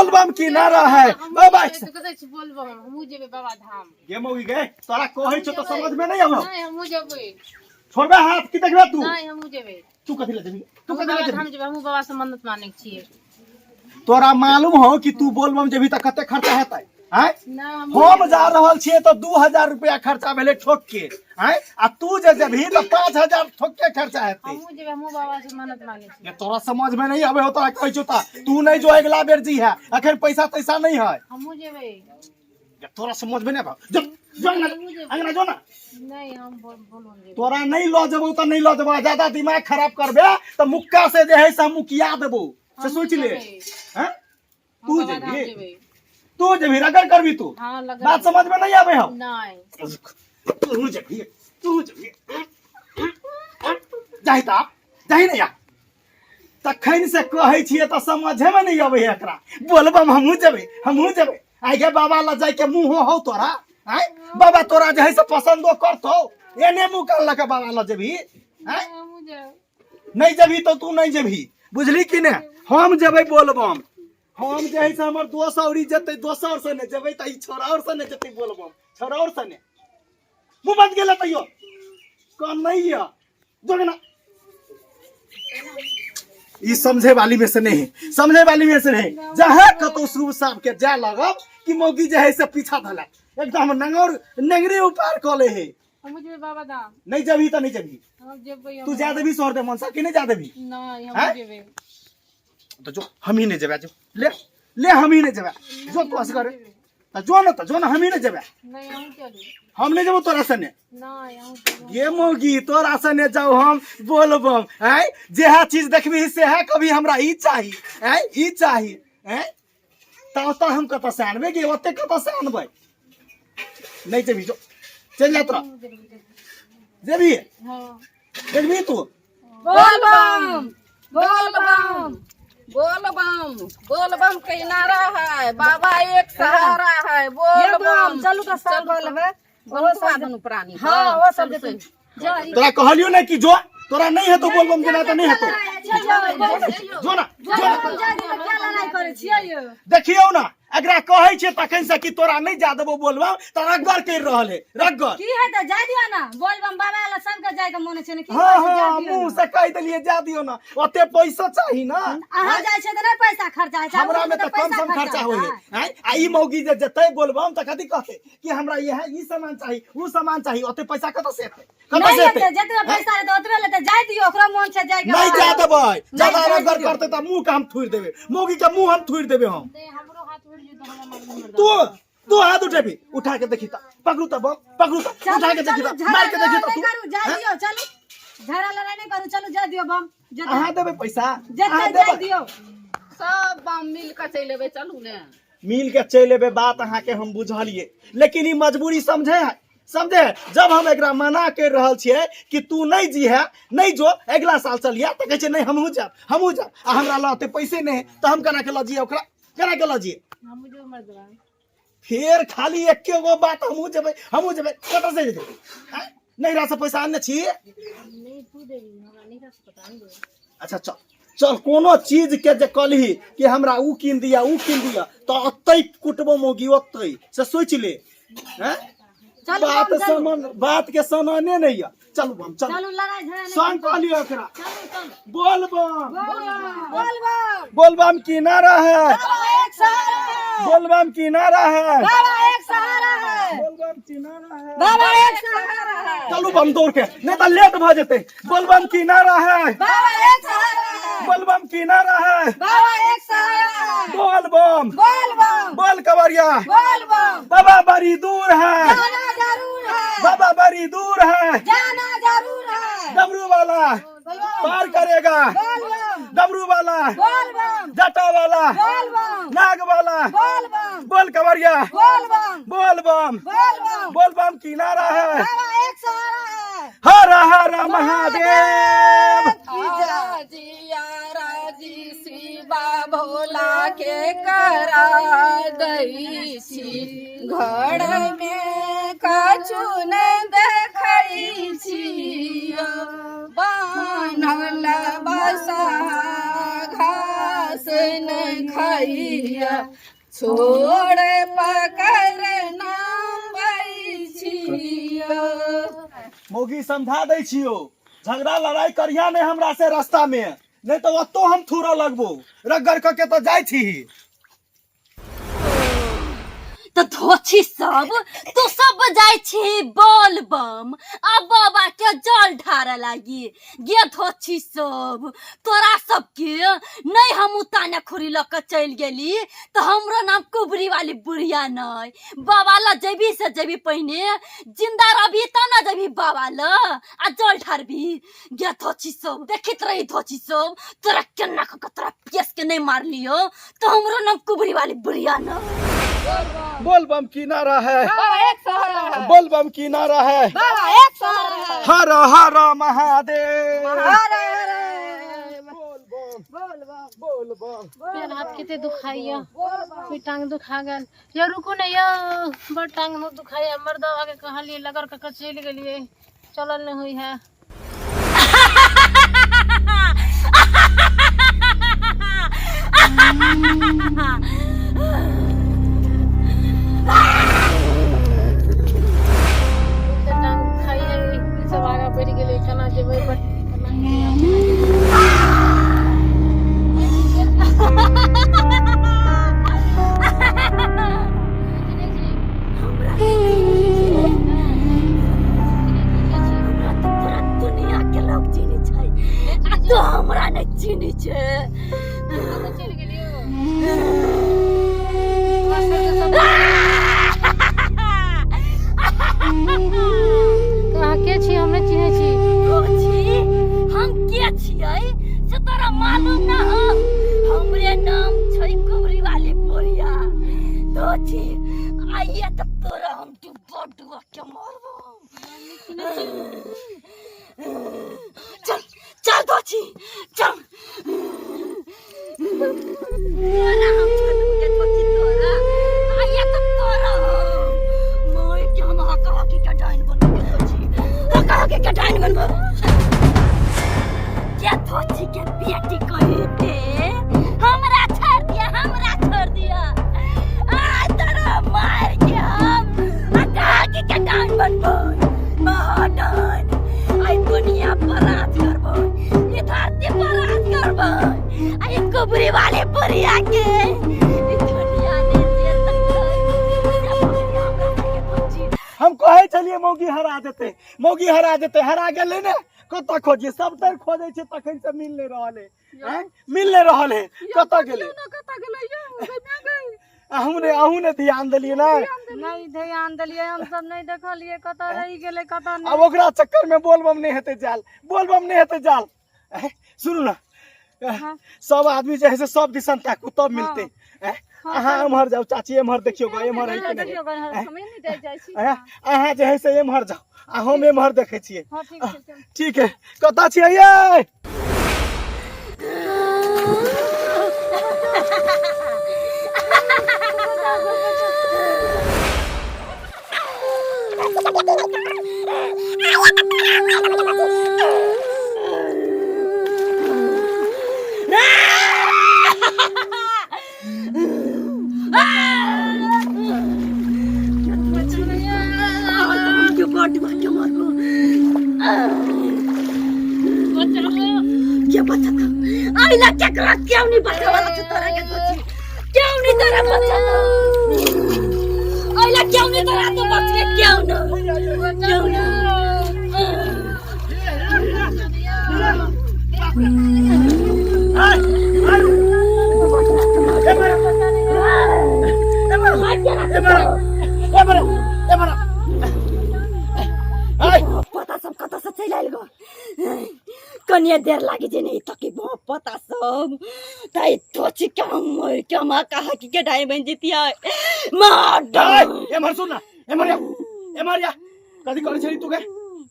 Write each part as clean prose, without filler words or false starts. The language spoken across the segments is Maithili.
बोलबम की नारा है बाबा। तऽ कतऽ छी बोलबम? हमहूँ जेबै बाबा धाम। गे मौगी गे, तोरा कहै छौ तऽ समझ में नहीं आबौ। नहीं, हमहूँ जेबै। छोड़बे हाथ की देखबे तू? नहीं, हमहूँ जेबै। तू कथी ले जेबी? तू हमहूँ कथी ले बाबा जेबी? धाम जेबै, हमहूँ बाबा से मन्नत मानै के छियै। तोरा मालूम हो कि तू बोलबम जेबी तऽ कते खर्चा हेतै? आँय? नहि, हम जा रहल छियै तऽ 2000 रुपया खर्चा भेलै ठोक के। आँय, आ तू जे जेबही तऽ 5000 ठोक के खर्चा हेतै। हमहूँ जेबै, हमहूँ बाबा से मन्नत मानै छियै। ये तोरा समझ में नहीं आबे हो, तोरा कहै छौ तऽ तू नहीं जो अगला बेर जी है, अखन पैसा तैसा नहीं है। हमहूँ जेबै। ये तोरा समझ में नहीं आबे, जो जो अंगना, अंगना जो ना। नहीं, हम बोलबम जेबै। तोरा नहीं लऽ जेबौ तऽ नहीं लऽ जेबौ। ज्यादा दिमाग खराब करबे तऽ मुक्का से जे है से हम मुकिया देबौ, से सोच ले। हैं? तू बाबा धाम जेबही? जेबै। तू जेबही? रगड़ करबी तू? हाँ, लगन। बात समझ में नहीं आबे हम। नहीं। तू जेबही, तू जेबही, जाहि तऽ जाहि ने या। तखन से कहै छियै तऽ समझे में नहीं अबै है एकरा। बोलबम हमहूँ जेबै, हमहूँ जेबै। आइ गे, बाबा लग जाइके मुँह हौ तोरा? आँय बाबा, तोरा जे है से पसन्दो करतौ? एने मुँह कान लऽ के बाबा लग जेबही? आँय? हमहूँ जेबै। नहीं जेबही तो तू नहीं जेबही, बुझली कि ने? हम जेबै बोलबम। हम जे है से हमर दोस्त औरी जेतै, दोसर सने जेबै तऽ ई छोरा और सने जेतै बोलबम, छोरा और सने। मुँह बंद गेलै तैयो कम नहीं है जोगना। ई समझे वाली में से नहीं है, समझे वाली में से नहीं। जहाँ कतौ शुभ साहब के जाय लगब कि मौगी जे है से पीछा धला एकदम नंगौर नंगरे उपार कऽ ले है। हमहूँ जेबै बाबा धाम। नहीं जेबही तऽ नहीं जेबही। हम जेबै। तू जा देबही सोहर दे मनसा कि नहीं जा देबही? नहीं, हैं? हमहूँ जेबै। तऽ जो, हम ही नहीं जेबै। जो ले ले, हम ही नहीं जेबै। जो तू असगर तऽ जो न, तऽ जो न, हम ही नहीं जेबै। नहीं, हमहूँ चलू। हम नहीं जेबो तोरा सने। नहीं, हमहूँ चलू। गे मौगी, तोरा सने जाऊ हम बोलबम? आँय, जेहा चीज देखबही सेहा कभी हमरा ई चाही, आँय, ई चाही। आँय, तऽ ओतऽ हम कतऽ से आनबै गे? ओते कतऽ से आनबै? नहीं जेबही, जो चलि जा। तोरा जेबही? हाँ। देखबही तू? बोल बम, बोल बम, बोल बम, बोल बम के नारा है, बाबा एक सहारा है, बोल बम। चलू तऽ सब बोलबै। बोलबा दुनू प्राणी। हाँ, वो सब जेतै। तोरा कहलियो ने कि जो तोरा नहीं हेतौ बोलबम जेना तऽ नहीं हेतौ। जो ना, जो ना। क्या लड़ाई करै छियै यौ? देखियौ ना, एकरा कहै छियै तखन से कि तोरा नहीं जा देबो बोलबम तऽ रग्गर करि रहल है, रग्गर। की हेतै, जाय दियौ ने बोलबम। बाबा लग सबके जाय के मन छै ने की? हाँ। कहै छै, जाय हाँ, दियौ मुँह ने। से कहि देलियै जा दियौ ना, ओते पैसा चाही ना। अहाँ जाइ छियै तऽ नहि पैसा खर्चा होइ छै? हमरा में तऽ कम सम खर्चा होइ है। आँय, आ ई मौगी जे जेतै बोलबम तऽ कथी कहतै कि हमरा इएह ई सामान चाही, ऊ सामान चाही। ओते पैसा कतऽ से एतै? कतऽ नहीं से लेतै, एतै? जतबे पैसा लेतै ओतबे लेतै। जाय दियौ, ओकरो मोन छै जाय के। नहीं जा देबै। ज्यादा जाय रगड़ दियौ। करतै तऽ मुँह के हम थुरि देबै, मौगी के मुँह हम थुरि देबै हम। नहीं, हमरो हाथ उठि जेतै, हमरा मालूम मर्दा। तू तू हाथ उठेबी? उठा के देखी तऽ, पकड़ू तऽ बम, पकड़ू तऽ, उठा के देखी तऽ, मार के देखी तऽ झगड़ा तू। नहि करू, जाय हैं? दियौ। चलू, झगड़ा लड़ाई नहि करू, चलू, जाय दियौ बम जेतै। अहाँ देबै पैसा? जेतै, अहाँ जाय देबै? दियौ। सब बम मिल कऽ चलि एबै, चलू ने। मिल के चलि एबै, बात अहाँके हम बुझलियै, लेकिन ई मजबूरी समझे है, समझे है? जब हम एकरा मना कर रहल छियै कि तू नहीं जी है, नहीं जो, अगला साल चलिए, तऽ कहै छै नहीं, हमहूँ जायब, हमहूँ जायब। आ हमरा लग ओते पैसे नहीं है तऽ हम केना के लऽ जइयै ओकरा? केना के लऽ जइयै? हमहूँ जेबै मर्दवा। फेर खाली एके गो बात, हमहूँ जेबै, हमहूँ जेबै। कतऽ से जेबै? आँय? नैहरा से पैसा आनने छी? नहीं, तू देबी हमरा, नहीं पता नहीं देबै। अच्छा चल चल, कोनो चीज के जे कहलही कि हमरा ऊ कीन दिया, ऊ कीन दिया, तऽ ओतै कुटबो मौगी, ओतै से सोचि ले। हैं? चलू बात बम, चलू। समन बात के समाने नहीं है। चलू बम, चलू। चलू, लड़ाई झगड़ा नहि। संग कहलियो एकरा। चलू, चलू। बोल बम। बोल बम। बोल बम की नारा है? बाबा एक सहारा है। बोल बम की नारा है? बाबा एक सहारा है। बोल बम की नारा है? बाबा एक सहारा है। चलू बम दौड़ के, नहीं तो लेट भ जेतै। बोल बम की नारा है? बाबा एक सहारा है। बोल बम की नारा है? बाबा एक सहारा है। बोल बम। बोल बम। बोल कवरिया। बोल बम। बाबा बड़ी दूर है, जाना जरूर है। बाबा बड़ी दूर है, जाना जरूर है। डमरू वाला पार करेगा। बोल बम। डमरू वाला। बोल बम। जटा वाला। बोल बम। नाग वाला। बोल बम। बोल कवरिया। बोल बम। बोल बम। बोल बम। बोल बम की नारा है? बाबा एक सहारा है। हर हर महादेव। राजिया राजी शिवा भोला के करा दै छी, घर में कछु ने देखै छी, बान्हल बसा घास न खै। जाइया छोड़ पकड़ नाम छियो। मौगी समझा दै छियो, झगड़ा लड़ाई करिया नहीं हमरा से रास्ता में, नहीं तो ओतो हम थूरा लगबो रगड़ क के तो जाइ छी। तऽ धोछी सब तू सब जाइ छी बोल बम आ बाबा के जल ढारे लागी गे। धोछी सब तोरा सबके नहीं हम उताने खुरी लऽ के चलि गेली तऽ हमरो नाम कुबरी वाली बुढ़िया नहीं। बाबा ल जेबी से जेबी, पहिने जिंदा रहबी तब ना जेबी बाबा ल आ जल ढारबी गे। धोछी सब देखित रही, धोछी सब तोरा केना कऽ के तोरा केस के नहीं मारलियो तो हमरो नाम कुबरी वाली बुढ़िया न। बोल बम की नारा है, बाबा एक सहारा है, बोल बम की नारा है, बाबा एक सहारा है, हर हर महादेव, हर हर। बोल बम, बोल बम, बोल बम। पैर हाथ कते दुखाइया, फिर टांग दुखा गेल। यो रुकू ने यो, बड़ टांग में दुखाइया। मर्दवा के कहलिए लगड़ के चलि गेलिए, चलल नहीं हुई है। टांग दुखाइया, ई सब आगा बढ़ि गेलै, केना जेबै केना? हमरा तऽ पूरा दुनिया के लोग चिन्है छै आ तू हमरा नहि चिन्है छै। चलि गेलियो। अहाँ के छी? हम नहि चिन्है छी। को छी? हम के छियै से तोरा मालूम ना हो? हमरे नाम छै कुबरी वाली बुढ़िया। तो छी आइए तऽ तोरा हम डुबा डुबा के मारबो। चल चल दोची चल, तोरा हम छोड़बो के दोची, तोरा आइए तऽ तोरा हम मोर के हम हका हकी के डाइन बनबो के दोची, हका हकी के डाइन बनबो के धोची के बेटी। कहिते हमरा छोड़ दिया, हमरा छोड़ दिया, आ तोरा मार के हम हका हकी के डाइन बनबो। महाडाइन आई दुनिया पर राज करबो, ये धरती पर राज करबो। आ ये कुबरी वाले बुढ़िया के ई दुनिया ने जे तक हम कहै छलियै मौगी हरा देतै, मौगी हरा देतै, हरा गेलै ने। कतऽ खोजिए? सब तर खोजै छै तखन से मिल नहि रहल है। आँय? मिल नहि रहल है, कतऽ गेलै? कतऽ गेलै यौ? गमे गई। अहूँ ने, अहूँ ने ध्यान देलियै ने? नहीं ध्यान देलियै हम सब, नहीं देखलियै कतऽ रहि गेलै कतऽ नहि। आब ओकरा चक्कर में बोलबम नहि हेतै जाल, बोलबम नहि हेतै जाल। आँय, सुनू ने, सब आदमी जे है से सब दिसन ताकू तब मिलते। आँय, अहाँ एम्हर जाउ चाची, एम्हर देखियौ ग, एम्हर है कि नहि? हमे नहि जाइ जाइ छी। आँय, अहाँ जे है से एम्हर जाउ आ हम एम्हर देखै छियै। हँ, ठीक छै, चल। ठीक है। कतऽ छियै यै? के बड के मारबो के बचत आइला केकरा क्यों नहीं बचावाला छै तोरा के सोची क्यों नहीं तोरा बचत आइला क्यों नहीं तोरा तो बच के क्यों न क्यों न। एम्हर एम्हर आय। पता सब कतऽ से चलि आयल गो? कनिए देर लागि जे नहीं तकी पता सब ताई तोची के हम मर के हम कहा कि के डाई बन जितिया मार आय, एम्हर सुन ना, एम्हर या, एम्हर या। कथी करै छली तू गे?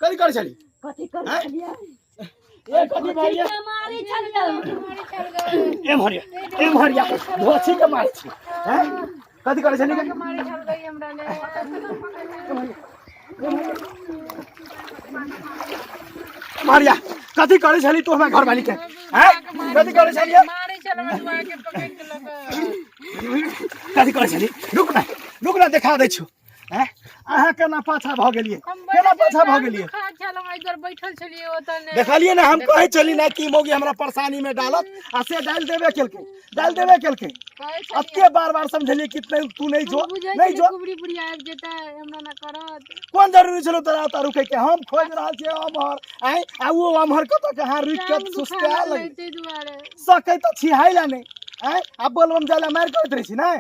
कथी करै छली? कथी कर आँय? छलियै? ए, कथी भए गेल? के मारी छलियै? एम्हर या, एम्हर या, धोछी के मारै छी हैं? कथी करै छली गे? मारे छल गई हमरा ने। मारिया, कथी करै छली तू हमरा घरवाली के हैं? कथी करै छली? मारे छल। छल हमर के पकड़ि के लऽ कऽ। कथी करै छली? रुक ना, रुक ना, देखा दै छौ। हैं, अहाँ केना पाछा भऽ गेलियै? हम केना पाछा भऽ गेलियै? दुखा छल, हम एहि बैठल छलियै ओतऽ ने। देखलियै ने, हम कहै छली ना कि मौगी हमरा परेशानी में डालत, आ से डालि देबे केलकै, डालि देबे केलकै। कहै छलियै। एते बार बार समझेलियै कि नहीं, तू नहीं जो, हम बुझै नहीं छलियै जो। कुबरी बुढ़ी आबि जेतै, हमरा ना करत। कोन जरूरी छलो तोरा ओतऽ रुकै के? हम खोजि रहल छियै अमहर आँय, आ ओ अमहर कतऽ कहाँ रुकि के टांग दुखा सुस्ता लगलै लगलै। ताहि दुआरे। सकै तऽ छिहाइ लए नहि आँय, आ बोलबम जाय लए मारि करैत रहै छी ने।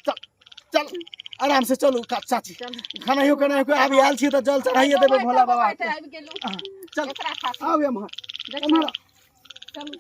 चल चल, आराम से चलू। चाची, खानाइयो केनाहियो के आबि आयल छी तऽ जल चढ़ाइए देबै भोला बाबा के। आबि गेलहुँ चल। एकरा खातिर। आउ एम्हर, एम्हर। चलू।